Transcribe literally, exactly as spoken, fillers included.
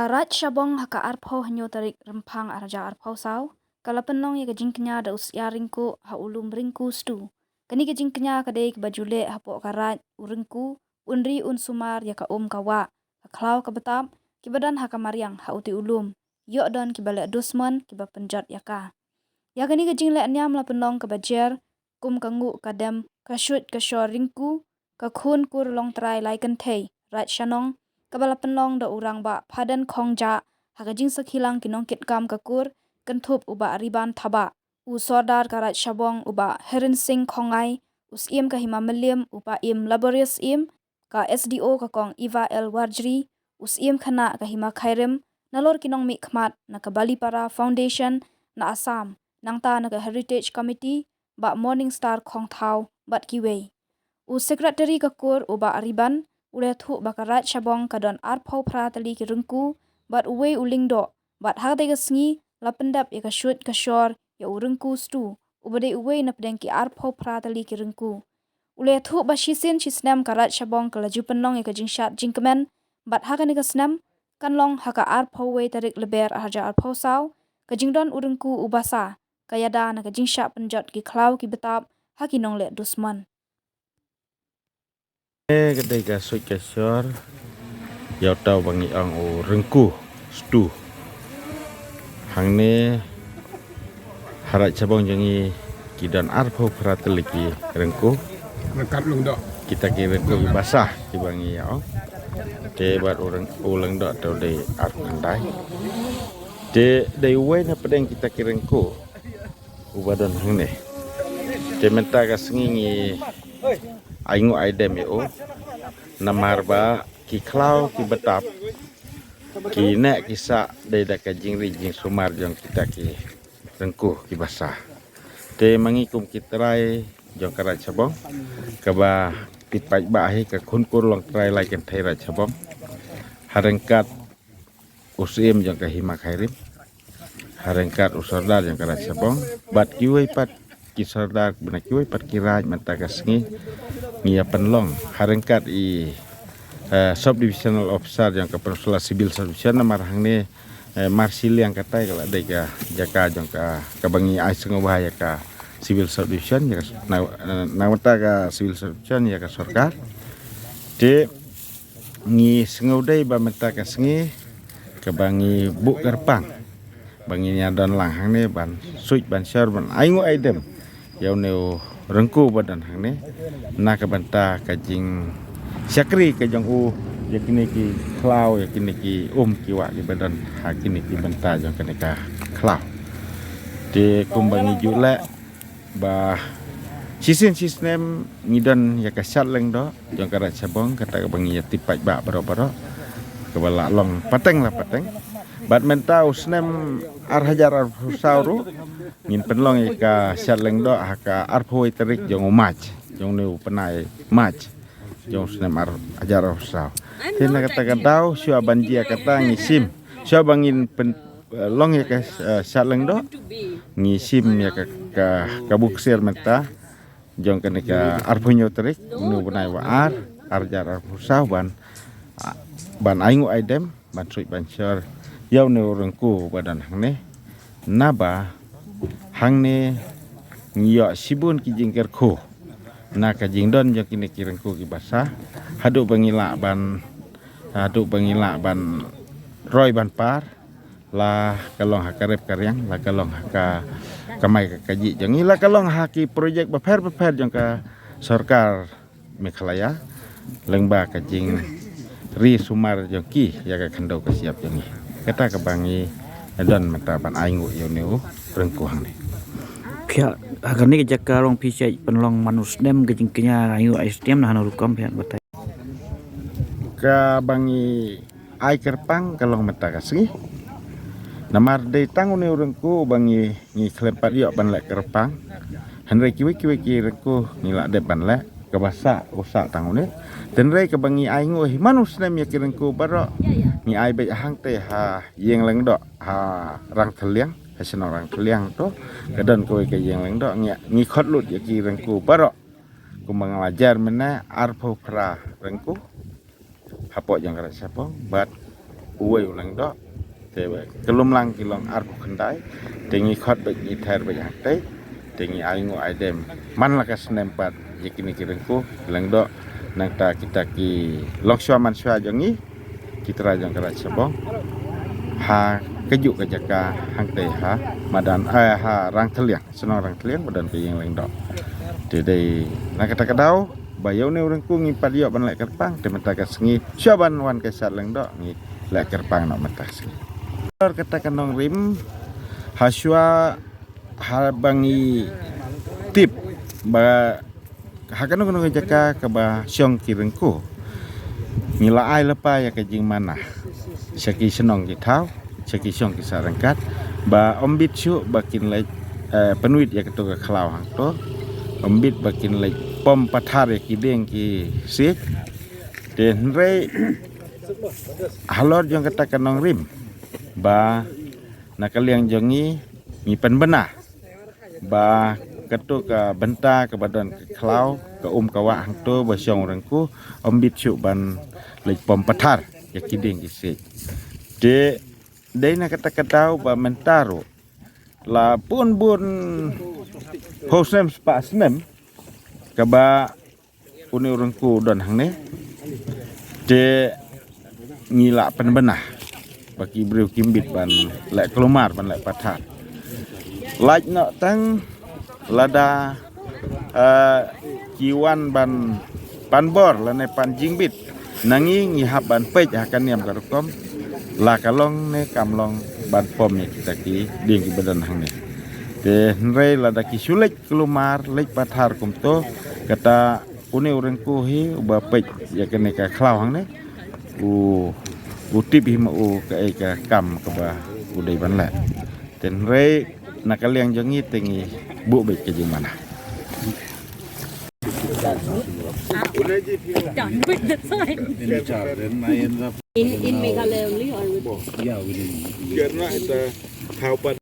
Ka Raid Shabong ha ka arphew hynñiew tarik Rymphang arhajar arphew saw ka la pynlong ïa ka jingkñia da u Syiar Ringkuh ha u lum Ringkuh Stu. Kane ka jingkñia ka dei kaba ju leh hapoh ka Raid u Ringkuh un ri un sumar ïa ka um ka wah, ka khlaw ka btap kiba don ha ka mariang ha uti u lum, ïoh don kiba leh dusmon kiba pynjot ïa ka. Ïa kane ka jingleh niam la pynlong kaba jer kum ka nguh ka dem ka shuit ka shor Ringkuh, ka khun kur Longtrai Lai Kynthei Raid Shanong, kaba la pynlong da u Rangbah Phaden Khongjah ha ka jingsakhi lang ki nongkitkam ka kur, kynthup u Bah Riban Thabah, u Sordar ka Raid Shabong u Bah Hiren Singh Khongngai, u Syiem ka Hima Mylliem u Bah Im Laborious Im, ka S D O ka Kong Eva L Warjri, u Syiem Khynnah ka Hima Khyrim, nalor ki nongmihkhmat na ka Balipara Foundation na Assam, nangta na ka Heritage Committee, Bah Morning Star Khongthaw bad kiwei. U Secretary ka kur u Bah Riban u la ïathuh ba ka Raid Shabong ka don arphew phra tylli ki Ringkuh bad uwei u Lyngdoh, bad ha katei ka sngi la pyndep ïa ka shuit ka shor ïa u Ringkuh Stu, uba dei uwei na pdeng ki arphew phra tylli ki Ringkuh. U la ïathuh ba shisien shisnem ka Raid Shabong ka la ju pynlong ïa ka jingshad jingkmen, bad ha kane ka snem kan long ha ka arphew wei tarik Lber arhajar arphew saw, ka jingdon u Ringkuh u Basa ka ïada na ka jingshah pynjot ki khlaw ki btap ha ki nongleh dusmon. Ka dei ka shuit ka shor ïa uta uba ngi ong u Ringkuh Stu. Hangne ha Raid Shabong jong ngi ki don arphew phra tylli ki Ringkuh. Kita ki Ringkuh ki Basa kiba ngi ïa ong. Te bad u Lyngdoh te u dei arphew khyndai. Te dei uwei na pdeng kita ki Ringkuh uba don hangne. Te mynta ka sngi ngi ai nguh ai dem ïa u namar ba ki khlaw ki btap, ki neh ki sah dei da ka jingri jingsumar jong kita ki Ringkuh ki Basa. Te ma ngi kum ki trai jong ka Raid Shabong kaba pynpaw ba hi ka khun kur Longtrai Lai Kynthei Raid Shabong, ha ryngkat u Syiem jong ka Hima Khyrim, ha ryngkat u Sordar jong ka Raid Shabong bad kiwei pat ki Sordar bad kiwei pat ki Raid mynta ka sngi ngi ïa pynlong ha ryngkat i Sub Divisional Officer jong ka Peninsula Civil Sub Division namar hangne Marsiliang katai ka la dei ka jaka jong ka kaba ngi ai sngewbha ïa ka Civil Sub Division ïa ka na mynta ka Civil Sub Division ïa ka sorkar. Te ngi sngewdei ba mynta ka sngi kaba ngi buh kyrpang ba ngin ïa don lang hangne ban shuit ban shor ban ai nguh ai dem ïa une u Ringkuh ba don hangne na ka bynta ka jingshakri ka jong u ïa kine ki khlaw ïa kine ki um ki wah kiba don ha kine ki bynta jong kane ka khlaw. Te kumba ngi ju leh ba shisien shisnem ngi don ïa ka Shad Lyngdoh jong ka Raid Shabong kata kaba ngi ïa tip paidbah baroh baroh kaba la long pateng la pateng. Bad mynta u snem ar hajar arphew saw ruh ngin pynlong ïa ka Shad Lyngdoh ha ka arphew wei tarik jong u March jong une u bnai March jong u snem ar hajar arphew saw. Te na kata ka daw shuwa ban jia kata ngi shim shuwa ba ngin pyn long ïa ka Shad Lyngdoh ngi shim ïa ka ka buh ksiar mynta jong kane ka arphew hynñiew tarik une u bnai ba ar ar hajar arphew saw ban ban ai nguh ai dem ban shuit ban shor ïa une u Ringkuh ba don hangne. Naba hangne ngi ïoh shibun ki jingkyrkhu na ka jingdon jong kine ki Ringkuh ki Basa haduh ba ngi lah ban haduh ba ngi lah ban roi ban par la ka long ha ka rep ka riang la ka long ha ka kamai ka kajih jong ngi la ka long ha ki projek bapher bapher jong ka sorkar Meghalaya lyngba ka jingri sumar jong ki ïa ka khyndew ka shyiap jong ngi. Kata kaba ngi don mynta ban ai nguh ïa une u Ringkuh hangne. Phi ha kane ka jaka long phi shait pynlong man u snem ka jingkñia ai nguh ai snem na hano rukom phi batai. Kaba ngi ai kyrpang ka long mynta ka sngi. Namar dei tang une u Ringkuh ba ngi ngi khlem pat ïoh ban leh kyrpang. Hynrei kiwei kiwei ki Ringkuh ngi la dep ban leh kaba sah u sah tang une. Hynrei kaba ngi ai nguh hi man u snem ïa ki Ringkuh baroh ngi ai beit hangtei ha Ïing Lyngdoh ha Rangthylliang ha shnong Rangthylliang to ka don kawei ka Ïing Lyngdoh ngi ngi khot lut ïa ki Ringkuh baroh. Kumba nga la jer mynne arphew phra Ringkuh hapoh jong ka Raid Shabong bad uwei u Lyngdoh. Te ba ka lumlang ki long arphew khyndai. Te ngi khot beit, ngi thair beit hangtei. Te ngi ai nguh ai dem man la ka snem pat ïa kine ki ryngkuh Lyngdoh. Nangta kita ki longshuwa manshuwa jong ngi, ki trai jong ka Raid Shabong, ha kajuh ka jaka hangtei ha madan, eh, ha Rangthylliang, shnong Rangthylliang ba don ka ïing Lyngdoh. Te dei na kata ka daw ba ïa une u ryngkuh ngi pat ïoh ban leh kyrpang, te mynta ka sngi shuwa ban wan ka shad Lyngdoh ngi leh kyrpang noh mynta ka sngi. Kata ka nongrim, ha shuwa haba ngi tip ba ha kano kano ka jaka kaba shong ki ryngkuh, ngi la ai lypa ïa ka jingmana sha ki shnong ki thaw, sha ki shong ki sah ryngkat, ba ym bit shuh ba kin leit, eh, pynwit ïa kato ka khlaw hangto, ym bit ba kin leit pom pathar ïa ki dieng ki siej. Te hynrei halor jong kata ka nongrim, ba na ka liang jong ngi, ngi pynbna ba kato ka bynta kaba don ka khlaw, ka um ka wah hangto ba shong ryngkuh, ym bit shuh ban leit pom pathar ïa ki dieng ki siej. Te dei na kata ka daw ba mynta ruh la bun bun phew snem spah snem kaba une u ryngkuh u don hangne. Te ngi la pynbna ba ki briew kim bit ban leh kulmar, ban leh pathar. Lait noh tang lada, eh, ki wan ban pan bor lane pan jingbit na ngi, ngi hap ban peit ha ka niam ka rukom la ka long ne kam long ban pom ïa kita ki dieng kiba don hangne. Te hynrei lada ki shu leit kulmar, leit pathar kumto, kata une u ryngkuh hi uba peit ïa kane ka khlaw hangne, u, u tip hi ma u kaei ka kam kaba u dei ban leh. Te hynrei na ka liang jong ngi te ngi buh beit ka jingmana. Done with the sign. In, in Meghalaya only or with